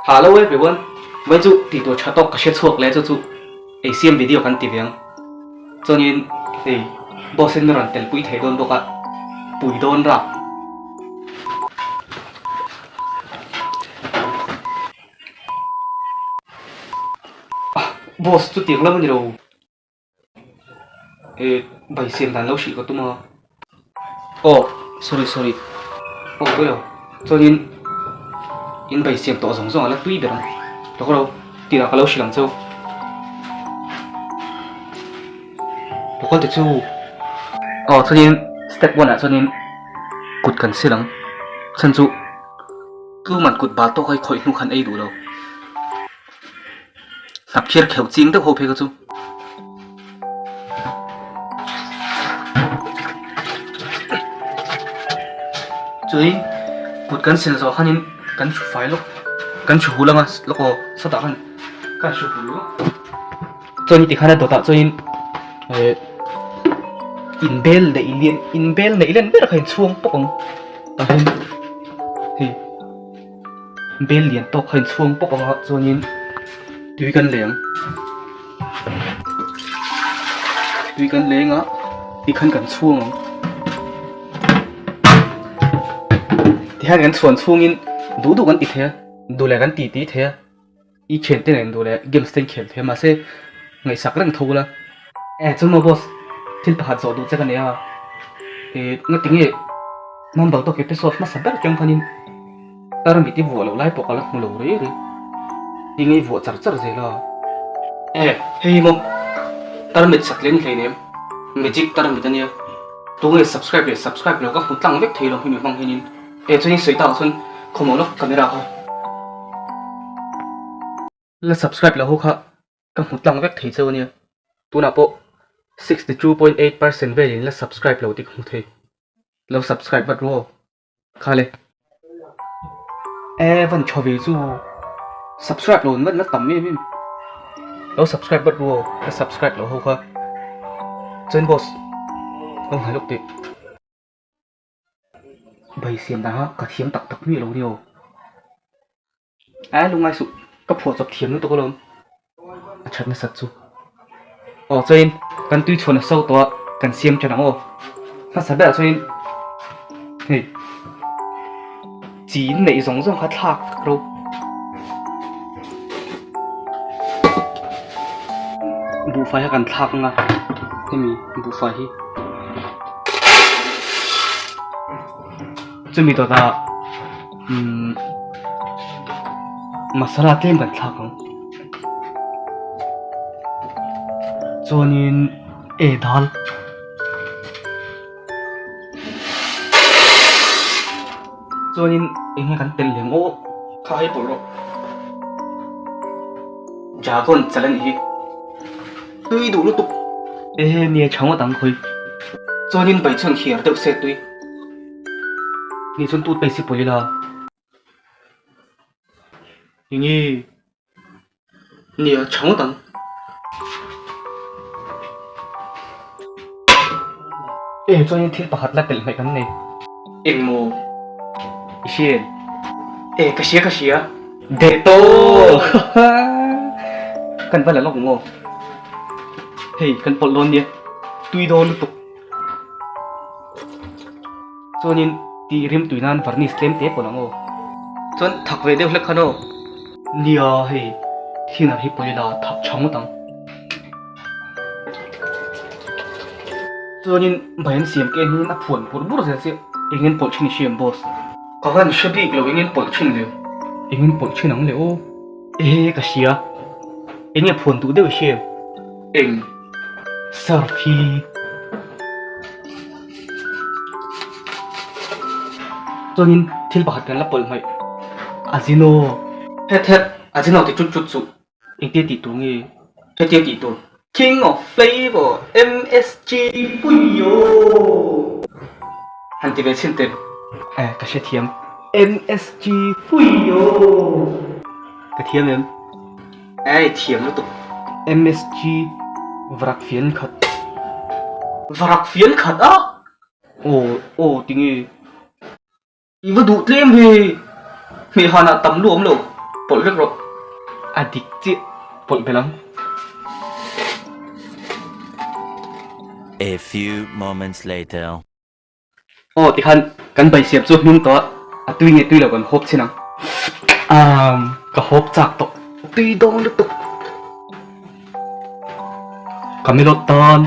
Hello everyone, Vawiin chu tih tur tha tawk ka hre chhuak leh chu chu ei siam video kan ti ve ang. Chuanin hei boss in min rawn tel pui thei dawn bawk a, pui dawn rap. Boss chu tiang lam a ni lo. Eh bai siam dan lo hrilh ka tum a aw sorry sorry aw pawi lo chuanin in bai siam tawh zawng zawng a la tui ber ang lawk lo tirah ka lo hrilh ang cheu local te chu aw chuanin step one ah chuanin kut kan sil ang chhan chu tuman kut bal tawk a i khawih hnu khan ei duh lo. Hnap khiar kheuh ching deuh ho phei kha chu. Chuin kut kan sil zawh khanin kan hru fai lawk kan hru hul anga lawk aw sawtah khan kan hru hul lawk. Chuan ti khan a dawtah chuanin eh inbel neih lian inbel neih len ber kha inchhuang pawk ang tah hian hei. Bel lian tawk kha inchhuang pawp ang a chuanin tui kan leng tui kan leng a tikhan kan chhuang ang tihian kan chhuan chhungin duh duh kan ti thei a duh leh kan ti ti thei a i thian te nen duh leh games te an khel thei a mahse ngaihsak reng tho ula eh chuan maw boss thil pakhat zawh duh che ka nei a eh ngati nge number tawk episode hmasa ber atang khanin. Tarmit i vuah loh lai pawh ka la hmu lo rei rei. Tinge i vuah char char zel a? Eh, hei hi maw? Tarmit sat leh ni hleinem. Magic tarmit a nia. Tunge subscribe leh subscribe lo ka hmu tlang vek thei lo hemi hmang hianin. Eh, chuan i sawi takah chuan khawmawh lawk camera kha. La subscribe lo ho kha ka hmu tlang vek thei cheu a nia. Tunah pawh 62.8% velin la subscribe lo tih ka hmu thei. Lo subscribe vat ru aw. Khale. E van tha ve chu. Subscribe lo ngat la tam em em. Lo subscribe vat ru aw. Ka subscribe lo ho kha. Chuan boss. Lo nghai lawk teh. Bai siam dan kha ka thiam tak tak miah lo nia aw. A lungai suh ka phuah chawp thiam lutuk alawm a that nasat chu aw chuanin kan tui chhuan a so tawh a kan siam than ang aw hmasa berah chuanin hei chi neih zawng zawng kha thlak vek ro buhfai kha kan thlak ang a hemi buhfai hi chumi dawtah. Umm masala tlem kan thlak ang chuanin e dal chuanin eng nge kan telh lem aw kha hei pawlh rawh dragon chal a nih hi tui duh lutuk ehe nia tha ngawt ang khawi chuanin bai chuan hiar deuh se tui. Ni chuan toothpaste hi pawlh ila enge nia tha ngawt ang. E chuanin thil pakhat la telh hmaih kan nei. Engmaw i hria em? E ka hria ka hria. Dettol kan va la lawk ang aw. Hei kan pawlh dawn nia tui dawn lutuk. Chuanin tih rim tui nan varnish tlem te pawlh ang aw. Chuan thak ve deuh hlek khan aw. Nia hei thinner hi pawlh ila thak tha ngawt ang. Chuanin bai an siam ke hian a phuan bur bur zel chiah. Engin pawlh thin i hria em boss? Ka van hre bik lo engin pawlh thin le. Engin pawlh thin ang le aw. Ehe ka hria. Enge phuan duh deuh i hria em? Eng. Surf hi chuanin thil pakhat kan la pawlh hmaih Ajino het het Ajino ti chut chut chuh engtia tih tur nge hetia tih tur King of Flavor MSG Puio han ti ve chhin teh eh ka hrethiam MSG Puio ka thiam em. Ei thiam lutuk. MSG varak fian khat. Varak fian khat a? Aw aw tinge. I va duh tlem ve. Hmehhanah tam lu awm lo. Pawlh vek rawh. A dik chiah pawlh belh ang. A few moments later. Aw tikhan kan bai siam chu hming tawh a, a tui nge tui lo kan hawp chhin ang. Amm ka hawp chak tawh, a tui dawn lutuk. Ka milawt tan.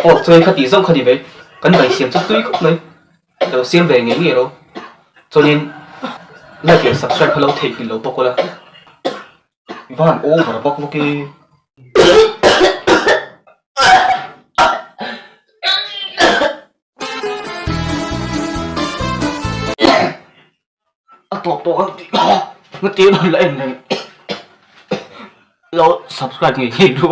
Aw chuan kha tih zawng kha ni ve, kan bai siam chu tui khawp mai. Lo siam ve ngei ngei ro. Chuanin like leh subscribe kha lo theihnghilh lo bawk ula. I va han over vak vak e. A tawp tawh ang tih kha nga tir rawn la en reng. Lo subscribe ngei ngei ru.